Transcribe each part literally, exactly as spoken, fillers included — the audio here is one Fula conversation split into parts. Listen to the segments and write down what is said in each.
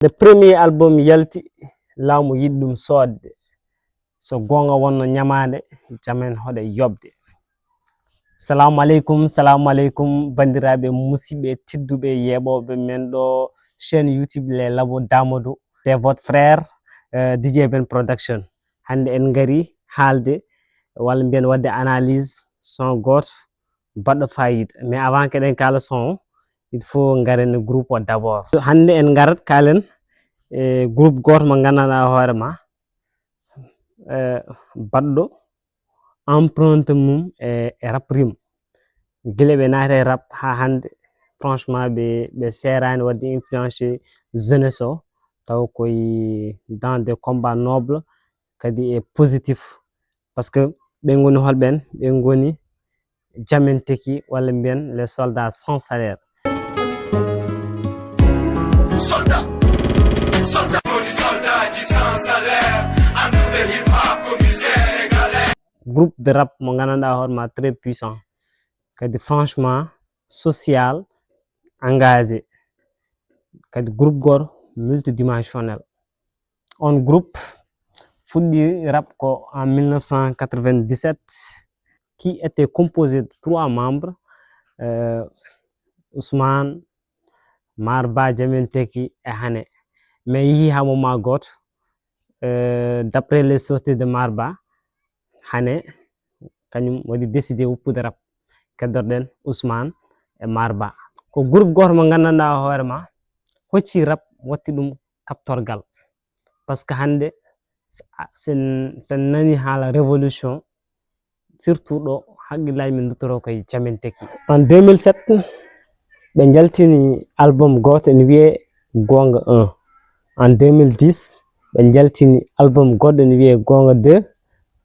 Nde premier album yalti, laamu yiɗi ɗum soodde. So goonga wonno ñamaande, jamen hoɗe yoɓde. Salamu aleykum, salamu aleykum, banndiraaɓe, musidɓe, tedduɓe, yeeɓooɓe men ɗo chaîne YouTube Les Labos d'Amadou. C'est votre frère, euh, D J Ben Production. Hannde en ngari haalde, walla mbiyen waɗde analyse son gooto baɗɗo fayida. Mais avant que eɗen kaala son, il faut ngaren groupe o d'abord. Hannde en ngarat kaalen e groupe gooto mo nganndanɗaa hoore ma, eh, baɗɗo empreinte mum e, e rap rim. Gila ɓe naati e rap haa hannde, franchement, ɓe, ɓe seeraani waɗde influencé jeunesse o, taw koye dans des combats nobles, kadi e positif. Parce que ɓe ngoni holɓen? Ɓe ngoni jamen teki, walla mbiyen les soldats sans salaire. Soldat, soldat, woni soldaaji sans salaire, annduɓe hip hop ko misère et galère. Groupe de rap mo nganndanɗaa hoore ma très puissant, kadi franchement social, engagé, kadi groupe gooto multidimensionnel. On groupe fuɗɗi rap ko en mille neuf cent quatre-vingt-dix-sept, qui était composé de trois membres, euh, Ousmane, Marba, Jamin Teki e Hane. Mais yehi haa moment gooto, euh, d'après les sorties de Marba, Hane kañum waɗi décidé woppude rap. Keddorɗen Ousmane e Marba. Ko groupe gooto mo nganndanɗaa hoore ma hocci rap, watti ɗum kaptorgal. Parce que hannde, s-, a-, sen, sen nani haala révolution, surtout ɗo, haqqillaaji men nduttoroo koye Jamin Teki. En deux mille sept, ɓe njaltini album gooto ene wiyee Goonga un. En deux mille dix, ɓe njaltini album goɗɗo ene wiyee Goonga deux.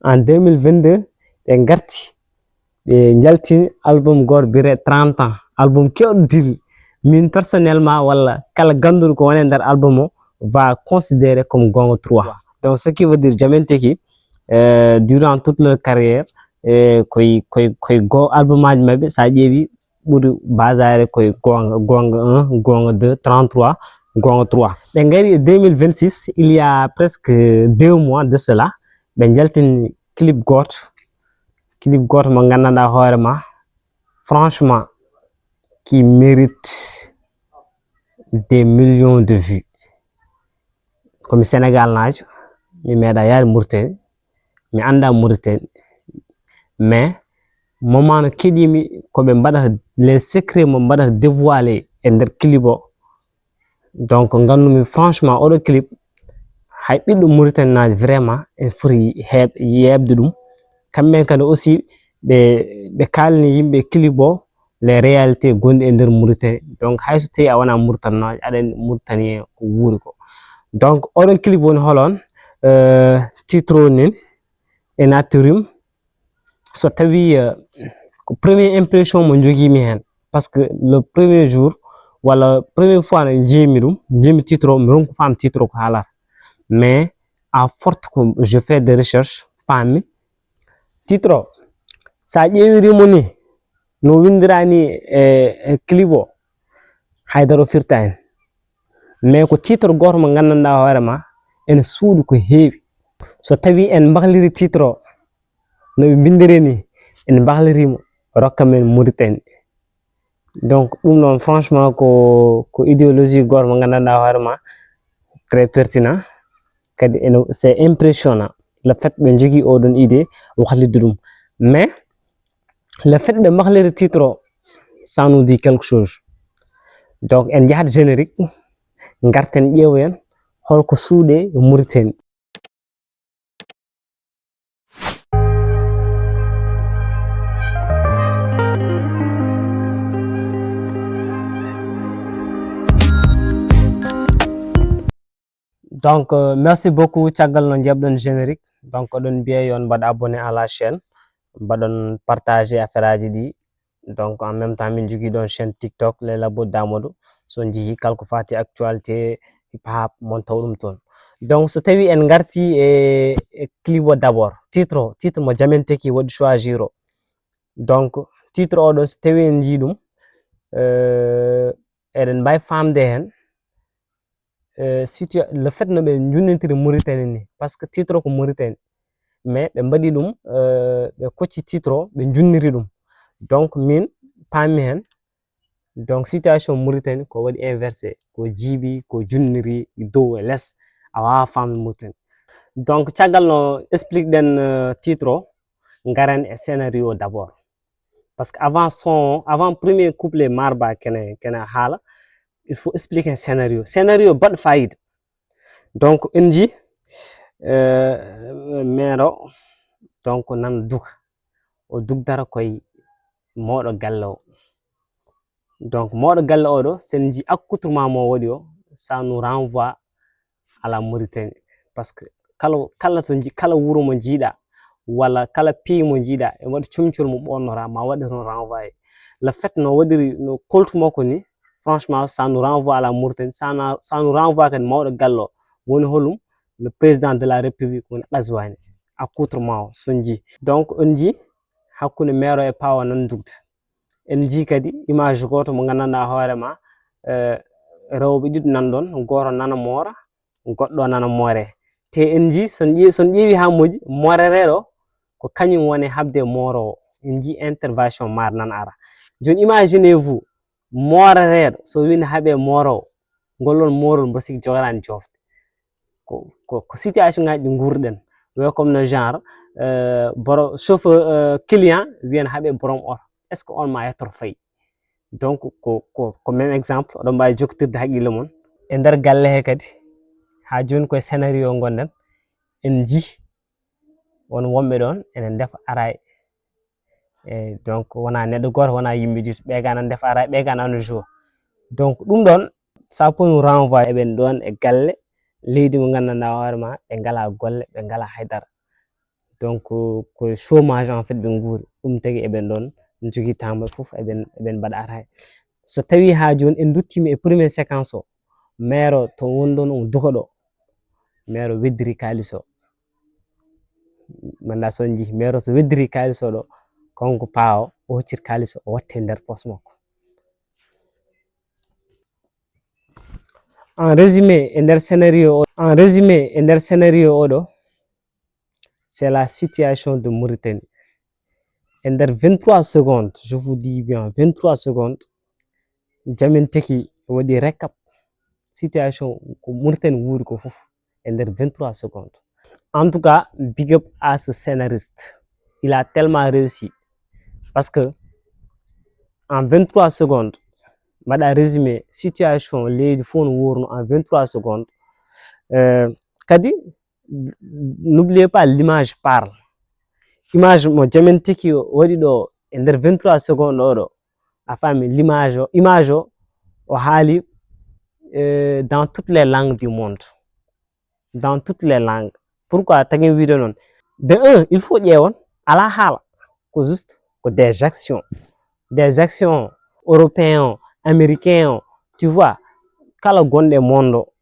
En deux mille vingt-deux, ɓe ngarti, ɓe njaltini album gooto biyetee trente ans. Album keewɗo diri. Min personnellement, walla kala gannduɗo ko woni e nder album o, va considéré comme Goonga trois. Donc, ce qui veut dire, Jamin Teki, euh, durant toute leur carrière, euh, koye, koye, koye go-, album aji maɓɓe, so a ƴeewi, ɓuri basaade koye Goonga, Goonga un, Goonga deux, trente-trois, Goonga trois. Ɓe ngari e deux mille vingt-six, il y a presque deux mois de cela, ɓe njaltini clip gooto, clip gooto mo nganndanɗaa hoore ma, franchement, qui mérite des millions de vues. Ko mi Sénégal naajo, mi meeɗa yaade Mauritanie, mi anndaa Mauritanie, mais moment no keɗiimi ko ɓe mbaɗata, les secrets mo mbaɗata dévoilé e nder clip o. Donc, nganndu-mi franchement, oɗo clip, hay ɓiɗɗo Mauritanie naajo vraiment ene foti heeɓ-, yeeɓde ɗum. Kamɓe kadi aussi, ɓe, ɓe kaalani yimɓe clip o, les réalités gonɗi e nder Mauritanie. Donc, hay so tawii a wonaa Mauritanie naajo, aɗa anndi Mauritanie ko wuuri ko. Donc, oɗon clip woni hol on? Euh, titre o nen, e naturim. So tawii, euh, ko première impression mo njogiimi heen, parce que le premier jour, walla première fois no njiimi ɗum, njiimi titre o, mi ronku faam titre o ko haalata. Mais à forte que je fais des recherches, paami titre o, so a ƴeewiri mo ni, no winndiraa ni e, e clip o, hay dara o firtaa heen. Mais ko titre gooto mo nganndanɗaa hoore ma, ene suuɗi ko heewi. So tawii en mbahliri titre o, no ɓe mbinndiri ni, en mbahliri mo, rokka men Mauritanie. Donc, ɗum noon, franchement, ko, ko idéologie gooto mo nganndanɗaa hoore ma, très pertinent. Kadi ene, c'est impressionnant. Le fait ɓe njogii oɗon idée, wahlitde ɗum. Mais, le fait ɓe mbahliri titre o, ça nous dit quelque chose. Donc, en njahat générique, ngarten ƴeewoyen holko suuɗe Mauritanie. Donc, euh, merci beaucoup. Caggal no njaɓɗon générique, donc, oɗon mbiya yo on mbaɗ abonné à la chaîne, mbaɗon partagé affaire aji ɗi. Donc, en même temps, min njogii ɗoon chaîne TikTok, Les Labos d'Amadou. So on njehii kala ko faati actualité hip hop, mon taw ɗum toon. Donc, so tawii en ngartii e, e clip o d'abord, titre o, titre mo Jamin Teki waɗi choisir o. Donc, titre o ɗo, so tawii en njii ɗum, euh, eɗen mbaawi faamde heen euh, situa- le fait no ɓe njunnitiri Mauritanie ni, parce que titre ko Mauritanie, mais ɓe mbaɗi ɗum, euh, ɓe kocci titre o, ɓe njunniri ɗum. Donc min paami heen. Donc situation Mauritanie ko waɗi inversé, ko jiibi, ko junniri dow e les, a waawaa faamde Mauritanie. Donc caggal no explique ɗen, euh, titre o, ngaren e scénario d'abord. Parce que avant son, avant premier couplet Marba kene, kene haala, il faut expliquer un scénario. Scénario baɗ fayida. Donc en ji, euh, meero, donc nan duka. O dugdara koye mawɗo galle o. Donc mawɗo galle oɗo, sen ji accoutrement mo waɗi o, ça nous renvoie à la Mauritanie. Parce que kala, kala to ji-, kala wuro mo jiiɗa, walla kala pays mo jiiɗa, e waɗi comcol mo ɓornora, ma waɗi toon renvoyé. Le fait no waɗiri, no koltu makko ni, franchement, ça nous renvoie à la Mauritanie, ça na-, ça nous renvoie kadi mawɗo galle o. Woni holum? Le président de la République woni Ghazouani. Accoutrement o, son ji. Donc, on ji, hakkunde meero e paawo nan dugde. En ji kadi image gooto mo nganndanɗaa hoore ma, eh, rewɓe ɗiɗo nan ɗon, gooto nana moora, goɗɗo nana moore. Te en ji, son ƴee-, son ƴeewi haa moƴƴi, moorereeɗo ko kañum woni haɓde mooroowo. En ji intervention maar nan ara. Jooni imaginez-vous, moorereeɗo, so wii ne haɓe mooroowo, ngol ɗon moorol mbo sik jogaani joofde. Ko, ko, ko situation ngaji ɗi nguurɗen. Wi comme no genre, euh, boro-, chauffeur, euh, client wiyan haɓe borom oto. Est-ce que on ma yettoto fayi? Donc ko, ko, ko même exemple, oɗon mbaawi jokkotirde haqqille mon. E nder galle he kadi, haa jooni koye scénario ngonɗen, en ji won wonɓe ɗon ene ndefa araay. E donc wona neɗɗo gooto, wona yimɓe ɗiɗo, ɓe ga nan ndefa araay, ɓe ga nan jour. Donc ɗum ɗon, ça peut nous renvoyer eɓen ɗon e galle, leydi mo nganndanɗaa hoore ma, ɓe ngalaa golle, ɓe ngalaa haydara. Donc ko chômage en fait ɓe nguuri, ɗum tagi eɓen ɗon jogii temps maɓɓe fof eɓen, eɓen mbaɗa araay. So tawii haa jooni en nduttiima e premier séquence o, meero to woni ɗon omo duka ɗo, meero weddiri kaalis o. Manda so on njii, meero so weddiri kaalis o ɗo, kanko paa o, o hoccir kaalis o, o watte nder poos makko. En résumé, e nder scénario o, en résumé, e nder scénario o ɗo, c'est la situation de Mauritanie. E nder vingt-trois secondes, je vous dis bien, vingt-trois secondes, Jamin Teki waɗi récap situation ko Mauritanie wuuri ko fof e nder vingt-trois secondes. En tout cas, big up à ce scénariste. Il a tellement réussi. Parce que en vingt-trois secondes, mbaɗa résumé situation leydi fof no wuurno en vingt-trois secondes. Euh, kadi, n'oubliez pas, l'image parle. Image mo Jamin Teki o waɗi ɗo e nder vingt-trois secondes o ɗo, a faami, l'image o, image o, o haali, euh, dans toutes les langues du monde. Dans toutes les langues. Pourquoi tagi wiide noon? De un, il faut ƴeewon, alaa haala. Ko juste, ko des actions. Des actions européens o, américains o, tu vois, kala gonɗe monde o,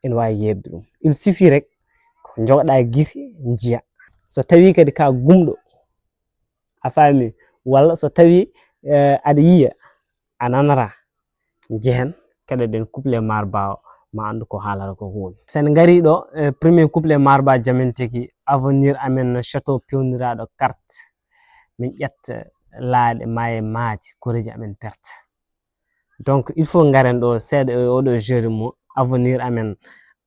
ene waawi yeeyde ɗum. Il suffit rek, ko njogoɗaa gite, njiya. So tawii kadi ka gumɗo, a faami, walla so tawii, eh, aɗa yiya, a nanata, njehen, keɗoɗen couplet Marba o, ma anndu ko haalata ko huunde. Sen ngarii ɗo, eh, premier couplet Marba Jamin Teki, avenir amen no château peewniraaɗo carte. Min ƴetta laaɗe maaye maaje, koreeji amen perte. Donc, il faut ngaren ɗo seeɗa e oɗo jeu de mots, avenir amen,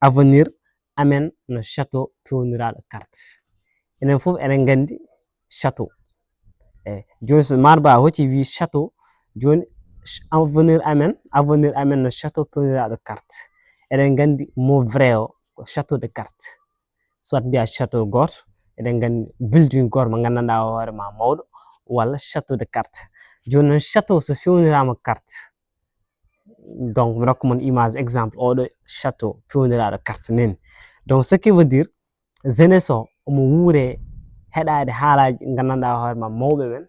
avenir amen no château peewniraaɗo carte. Enen fof eɗen nganndi château. Eyi, jooni so Marba hocci wi château, jooni ch-, avenir amen, avenir amen no château peewniraaɗo carte. Eɗen nganndi mot vrai o ko château de carte. Soit mbiya château gooto, eɗen nganndi building gooto mo nganndanɗaa hoore ma mawɗo, walla château de carte. Jooni noon château so feewniraama carte, donc mi rokka mon image exemple, oɗo château feewniraaɗo carte nani. Donc ce qui veut dire, jeunesse o omo wuure heɗaade haalaaji nganndanɗaa hoore ma mawɓe men,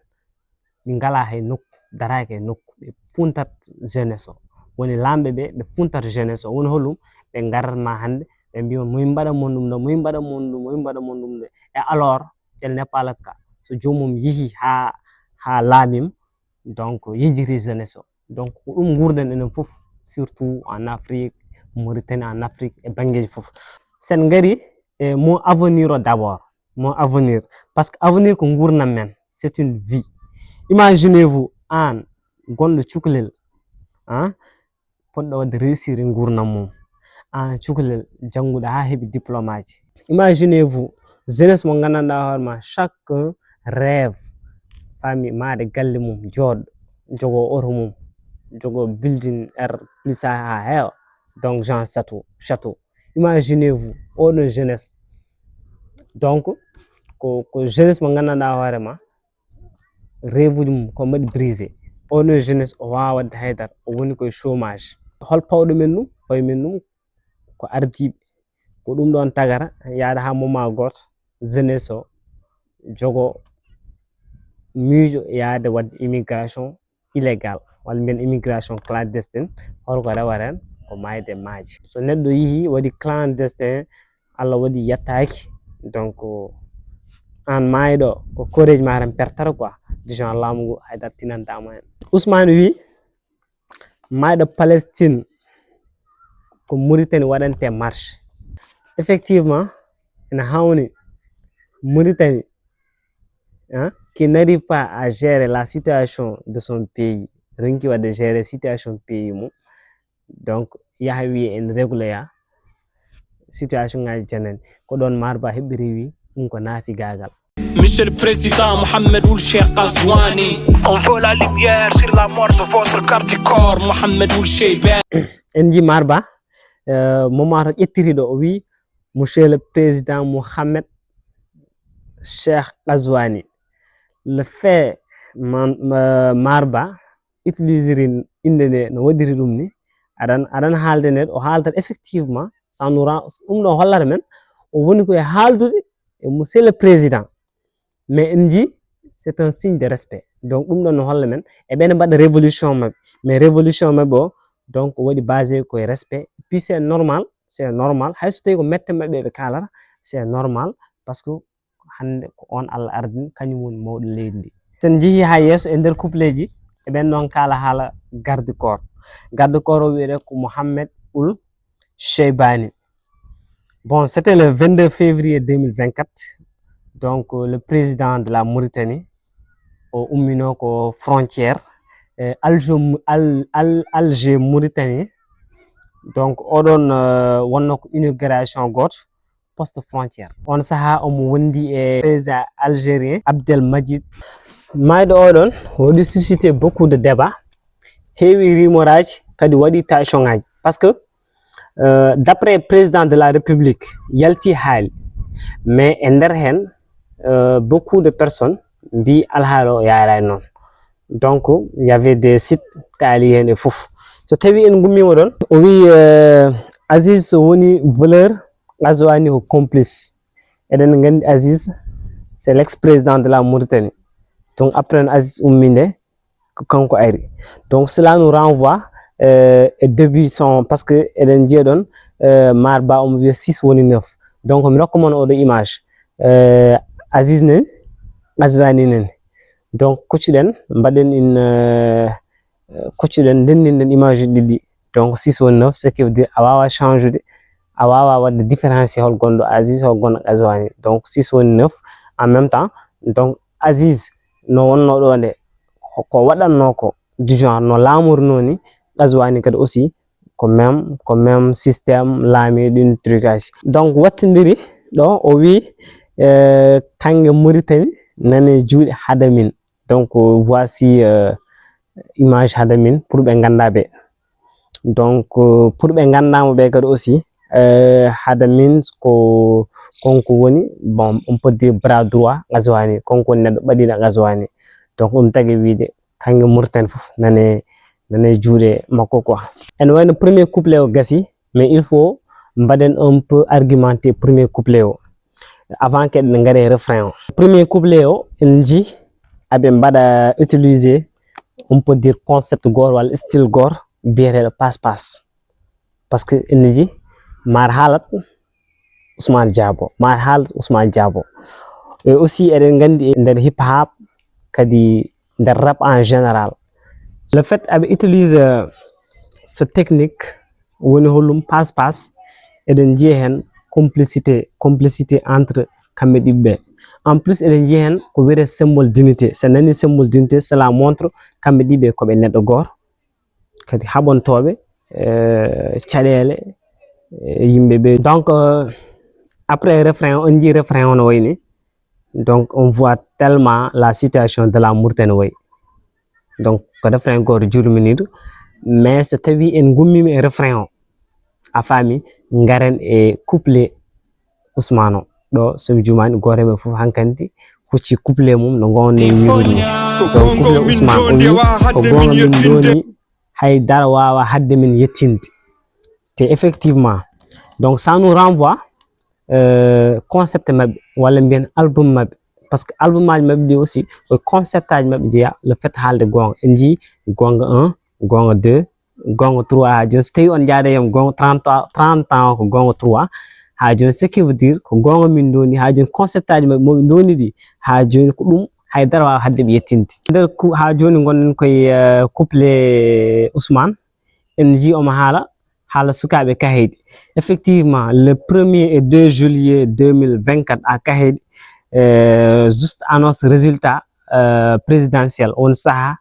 ɗi ngalaa hay nokku, daraaki e nokku, ɓe puntat jeunesse o. Woni laamɓe ɓe, ɓe puntat jeunesse o. Woni holum? Ɓe ngarat ma hannde, ɓe mbiya moy mbaɗa mon ɗum ɗo, moy mbaɗa mon ɗum, moy mbaɗa mon ɗum ɗo. E alors, tel n'est pas le cas. So joomum yehi haa, haa laamim, donc yejjiti jeunesse o. Donc ko ɗum nguurden enen fof, surtout en Afrique, Mauritanie, en Afrique, e banngeeji fof. Sen ngari e mo avenir o d'abord. Mo avenir. Parce que avenir ko nguurndam men. C'est une vie. Imaginez-vous, aan gonɗo cukalel, ah, potɗo waɗde réussir e nguurndam mum. Aan cukalel jannguɗo haa heɓi diplôme aji. Imaginez-vous, jeunesse mo nganndanɗaa hoore ma, chacun rêve, famille, maade galle mum, jooɗo, jogoo oto mum, jogoo building R plus A haa heewa. Donc, genre château, château. Imaginez-vous, oɗon jeunesse. Donc, ko, ko jeunesse mo nganndanɗaa hoore ma, rêve uji mum ko mbaɗi brisé. Oɗon jeunesse o waawaa waɗde haydara, o woni koye chômage. Hol pawɗo men ɗum? Fawi men ɗum ko ardiiɓe. Ko ɗum ɗoon tagata, yaada haa moment gooto, jeunesse o jogo miijo yaade waɗde immigration illégale, walla mbiyen immigration clandestine. Holko rewata heen? Ko maayde maaje. So neɗɗo yehii waɗi clandestin, Allah waɗi yettaaki, donc aan maayɗo ko courage ma tan pertata quoi, du genre laamu ngu haydara tinantaama heen. Ousmane wi, maayɗo Palestine ko Mauritanie waɗante marche. Effectivement, ene hawni Mauritanie, hein, qui n'arrive pas à gérer la situation de son pays, ronki waɗde gérer situation pays mum, donc yaha wiye ene régler ya situation ngaji janani. Ko ɗoon Marba heɓɓi rewi ɗum ko naafigaagal. Monsieur le Président Mohamed Ould Cheikh Ghazouani. On veut la lumière sur la mort de votre garde du corps, Mohamed Ould Cheikh Ben. En nji Marba, euh, moment to ƴettiri ɗo, o wi, Monsieur le Président Mohamed Cheikh Ghazouani. Le fait man, ma, Marba utilisiri innde nde no waɗiri ɗum ni, aɗan, aɗan haalde nde, o haaltat effectivement, ça nous rend, ɗum ɗo hollata men, o woni koye haaldude e Monsieur le Président. Mais en nji, c'est un signe de respect. Donc, ɗum ɗon no holla men, e ɓen mbaɗa révolution maɓɓe. Mais révolution maɓɓe o, donc, o waɗi basé koye respect. Puis c'est normal, c'est normal. Hay so tawi ko mette maɓɓe ɓe kaalata, c'est normal. Parce que hannde ko on Allah ardini, kañum woni mawɗo leydi ndi. Sen njehii haa yeeso e nder coupleji, e ɓen ɗon kaala haala garde corps. Garde corps o wiyetee ko Mohamed Ould Cheibani. Bon, c'était le vingt-deux février deux mille vingt-quatre. Donc, euh, le président de la Mauritanie, o ummino ko frontière, euh, Alger, Al-, Al-, Alger Mauritanie. Donc, oɗon, euh, wonno ko inauguration gooto poste frontière. On saha omo wondi e président algérien Abdelmadjid. Maayɗo oɗon waɗi suscité beaucoup de débat, heewi rumeur aji, kadi waɗi tension aji. Parce que, euh, d'après président de la République, yalti haali. Mais e nder heen, euh, beaucoup de personnes mbi alhaali o yaaraani noon. Donc, il y avait des sites kaali heen e fof. So tawi en ngummiima ɗoon, o wi, euh, Aziz so woni voleur, Ghazouani ko complice. Eɗen nganndi Aziz, c'est l'ex-président de la Mauritanie. Donc, après Aziz ummi nde, ko kanko ari. Donc, cela nous renvoie, euh, e début son, parce que eɗen njiya ɗoon, euh, Marba omo wiya six woni neuf. Donc, mi rokka mon oɗo image. Euh, Aziz nani, Ghazouani nani. Donc, kuccuɗen, mbaɗen une, euh, euh, kuccuɗen, ndenndinɗen image uji ɗiɗi. Donc, six woni neuf, ce qui veut dire a waawaa change-ude, a waawaa waɗde différencier hol gonɗo Aziz, hol gonɗo Ghazouani. Donc, six woni neuf. En même temps, donc, Aziz no wonno ɗo nde, ko, ko waɗatno ko, du genre, no laamorno ni, Ghazouani kadi aussi, ko même, ko même système laamiiɗo, ɗin truc aji. Donc, wattindiri ɗo, o wi, euh, kannge Mauritanie nane juuɗe hade min. Donc, voici, euh, image hade min pour ɓe ngannda ɓe. Donc, euh, pour ɓe nganndaama ɓe kadi aussi, euh, hade min ko, konko woni, bon, on peut dire bras droit Ghazouani, konko woni neɗɗo ɓadiiɗo Ghazouani. Donc, ɗum tagi wiide, kannge Mauritanie fof nane, nane juuɗe makko quoi. Ene wayno premier couplet o gasi, mais il faut mbaɗen un peu argumenter premier couplet o avant que eɗen ngari e refrain o. Premier couplet o, en nji aɓe mbaɗa utiliser, on peut dire concept goto walla style goto biyeteeɗo passe passe. Parce que ene nji maar haalat Ousmane Diabo, maar haalat Ousmane Diabo. Et aussi, eɗen nganndi e nder hip hop, kadi nder rap en général. Le fait aɓe utilise, euh, ce technique, Woni hollum passe passe, eɗen njiya heen complicité, complicité entre kamɓe ɗiɗi ɓe. En plus, eɗen njiya heen ko wiyetee symbole d'unité. So nani symbole d'unité, cela montre kamɓe ɗiɗi ɓe ko ɓe neɗɗo gooto. Kadi haɓontooɓe, eh, caɗeele, eh, yimɓe ɓe. Donc, euh, après refrain, on njii refrain o no wayi ni. Donc, on voit tellement la situation de la Mauritanie wayi. Donc, ko refrain gooto jurminiiɗo. Mais so tawi en ngummiima e refrain o, a faami, ngaren e couplet Ousmane o. Ɗo, so mi jumaani, gooto e men fof hankanti hucci couplet mum no ngoowno e wiide ni. Donc, couplet Ousmane o wi, ko goonga min ndoni, hay dara waawa haɗde min yettinde. Te effectivement, donc ça nous renvoie, euh, concept maɓɓe, walla mbiyen album maɓɓe. Parce que album aji maɓɓe ɗi aussi, ko concept aji maɓɓe jeya, le fait haalde goonga. En njii goonga un, goonga deux, goonga trois haa jooni. So tawi on njaada yam goonga trente, trente ans o ko goonga trois haa jooni, ce qui veut dire ko goonga min ndoni haa jooni, concept aji maɓɓe moɓe ndoni ɗi haa jooni ko ɗum, hay dara waawa haɗde ɓe yettinde. Nder ku-, haa jooni ngonɗen koye, euh, couplet Ousmane. En njii omo haala, haala sukaaɓe Kahayɗi. Effectivement, le premier et deux juillet deux mille vingt-quatre à Kahayɗi, euh, juste annonce résultat, euh, présidentiel. On saha,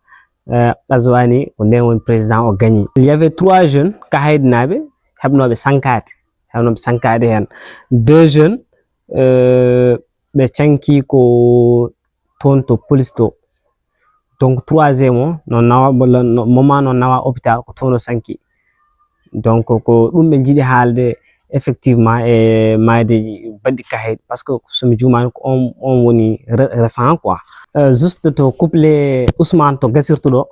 euh, Azwani, ko nden woni président o gagné. Il y avait trois jeunes Kahayɗinaaɓe heɓnooɓe sankaade, heɓnooɓe sankaade heen. Deux jeunes, euh, ɓe canki ko toon to police to. Donc, troisième o, no nawa, walla no, moment no nawa hôpital, ko toon o sanki. Donc, ko ɗum ɓe njiɗi haalde effectivement e maaydeeji baɗɗi Kahayɗi, parce que so mi jumaani ko on, on woni re-, récent quoi. Euh, juste to couplet Ousmane to gasirta ɗo,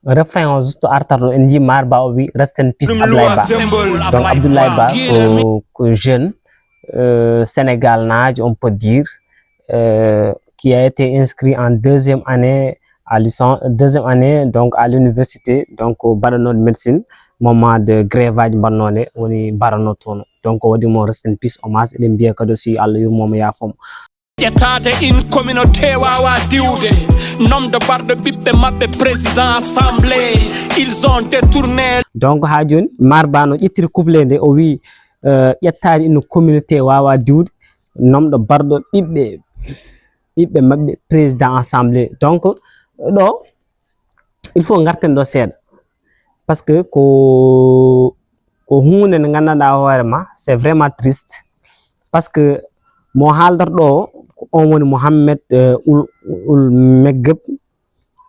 refrain o juste artat ɗo, en njii Maar Ba o wi, "Rest in peace, Ablaye Ba." Donc, Abdoulaye Ba ko, ko jeune, euh, Sénégal naajo, on peut dire, euh, qui a été inscrit en deuxième année à licence, deuxième année, donc, à l'université, donc, baɗanooɗo médecine, moment de grève aji mbaɗnooɗe, woni mbaɗanoo toon. Donc, o waɗi mo rest in peace, hommage, eɗen mbiya kadi aussi Allah yurmoo mo, yaafoo mo. Ƴettaade in communauté waawa diwde, nomdo barɗo ɓiɓɓe maɓɓe président assemblée, ils ont détourné. Donc, haa jooni, Maar Ba no ƴettiri couplet nde, o wi, euh, ƴettaade in communauté waawa diwde, nomɗo barɗo ɓiɓɓe, ɓiɓɓe maɓɓe président assemblée. Donc, ɗo, il faut ngarten ɗo seeɗa. Parce que ko, ko huunde nde nganndanɗaa hoore ma, c'est vraiment triste. Parce que mo haaldata ɗo, ko on woni Mohamed, euh, Ould, Ould Megueb.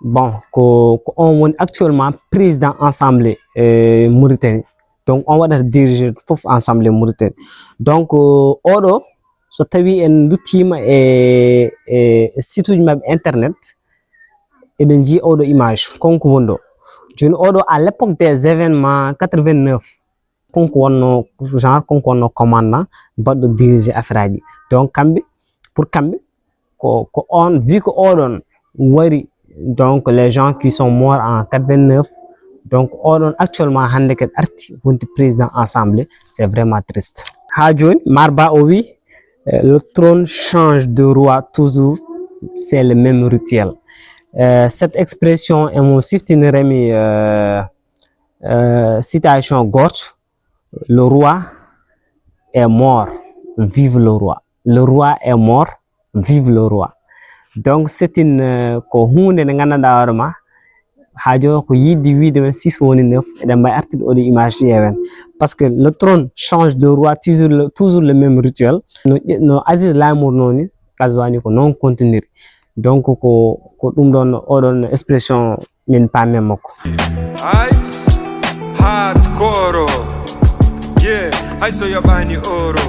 Bon, ko, ko on woni actuellement président assemblée, euh, Mauritanie. Donc, on waɗata diriger fof assemblée Mauritanie. Donc, euh, oɗo, so tawi en nduttiima e, e, e site uji maɓɓe internet, eɗen njii oɗo image, konko woni ɗo. Jooni oɗo, à l'époque des événements quatre-vingt-neuf, konko wonno, genre, konko wonno commandant, baɗɗo diriger affaire aji. Donc, kamɓe, pour kamɓe, ko, ko on, vu que oɗon wari, donc, les gens qui sont morts en quatre-vingt-neuf, donc, oɗon actuellement hannde kadi arti wonti président assemblée, c'est vraiment triste. Haa jooni, Maar Ba o wi, euh, le trône change de roi toujours, c'est le même rituel. Euh, cette expression, emo siftiniremi, euh, euh, citation gooto, "Le roi est mort, vive le roi. Le roi est mort, vive le roi." Donc, c'est une, euh, ko huunde nde nganndanɗaa hoore ma, haa jooni ko yiɗde wiide men six woni neuf, eɗen mbawi artude oɗo image ƴeewen. Parce que le trône change de roi, toujours le, toujours le même rituel. No, no Aziz Lamour noon ni, Gazouani ko noon continue. Donc, ko, ko ɗum ɗoon, oɗon expression min paami e makko. Ay, hardcore. Yeah, hay so yoɓaani euro.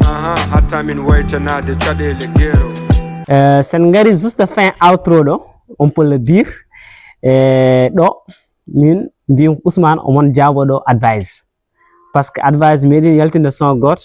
Aha, hatta min waytanaade caɗeele gero. Euh, sen ngari juste fin outro ɗo, on peut le dire. Euh, ɗo, min mbiyum Ousmane, omon jaabo ɗo advice. Parce que advice meɗen yaltinde son gooto,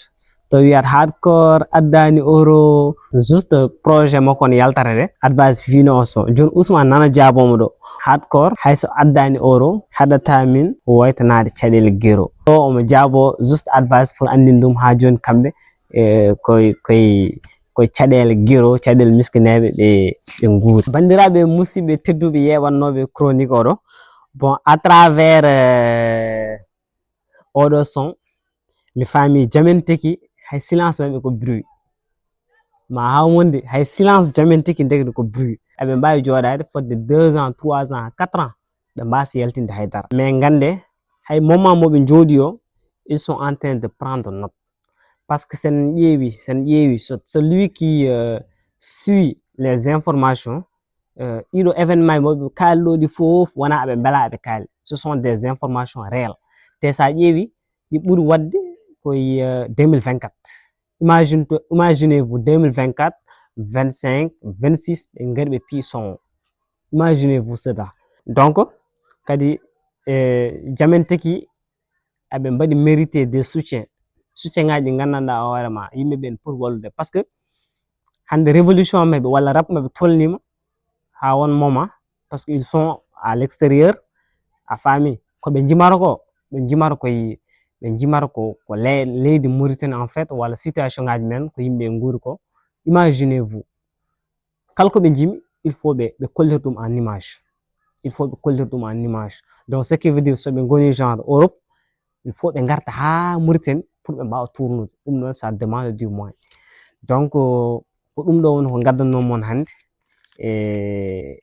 to wiyat hardcore addaani euro, juste projet makko on yaltata de, advice fino on son. Jooni Ousmane nana jaaboomo ɗo. Hardcore, hay so addaani euro, haɗata min waytanaade caɗeele gero. Ɗo omo jaabo juste advice pour anndin ɗum haa jooni kamɓe, e, koye, koye, koye caɗeele gero, caɗeele miskineeɓe ɓe, ɓe nguuri. Banndiraaɓe, musidɓe tedduɓe yeeɓannooɓe chronique oɗo. Bon, à travers, euh, Oɗo son mi faami jamin tigi hay silence maɓɓe ko bruit. Ma haw monde hay silence jamin tigi ndekete ko bruit. Eɓe mbawi jooɗade fodde deux ans, trois ans, quatre ans, ɓe mbasi yaltinde haydara. Mais gande hay moment moɓe jooɗi o, ils sont en train de prendre note. Parce que sen ƴeewi sen ƴeewi so celui qui euh, suit les informations, euh, ɗiɗo événement moɓe kaali ɗo ɗi fof wona aɓe mbela aɓe kaali. Ce sont des informations réelles. Te sa ƴeewi ɗi ɓuri waɗde koye euh, deux mille vingt-quatre. Imagine, imaginez vous deux mille vingt-quatre, vingt-cinq, vingt-six, ɓe ngari ɓe pii son. Imaginez vous cela. Donc kadi e jamin tigi aɓe mbaɗi mérité des soutiens. Soutien ngaji ɗi gandanɗa hoorema yimɓe ɓen pour wallude, parce que hande révolution maɓɓe walla rap maɓɓe tolnima ha won moment, parce que ils sont à l'extérieur. A faami ko ɓe jimata ko? Ɓe jimata koye ɓe jimata ko ko leydi Mauritanie en fait, walla situation ngaji men ko yimɓe guuri ko. Imaginez vous, kala ko ɓe jimi il faut ɓe ɓe kollita ɗum en image. Il faut ɓe kollita ɗum en image. Donc ce qui veut dire so ɓe goni genre Europe, il faut ɓe garta ha Mauritanie pour ɓe mbawa tournude. Ɗum ɗon ça demande du moins. Donc ko ɗum ɗo woni ko gaddanno mon hande. E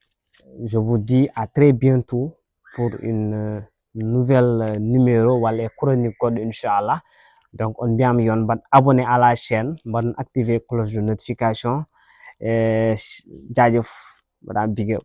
je vous dis à très bientôt pour une nouvelle numéro walla e chronique goɗɗo inchallah. Donc on mbiyama yon mbaɗ abonné à la chaîne, mbaɗon activé cloche de notification. E jaajëf, mbaɗa big up.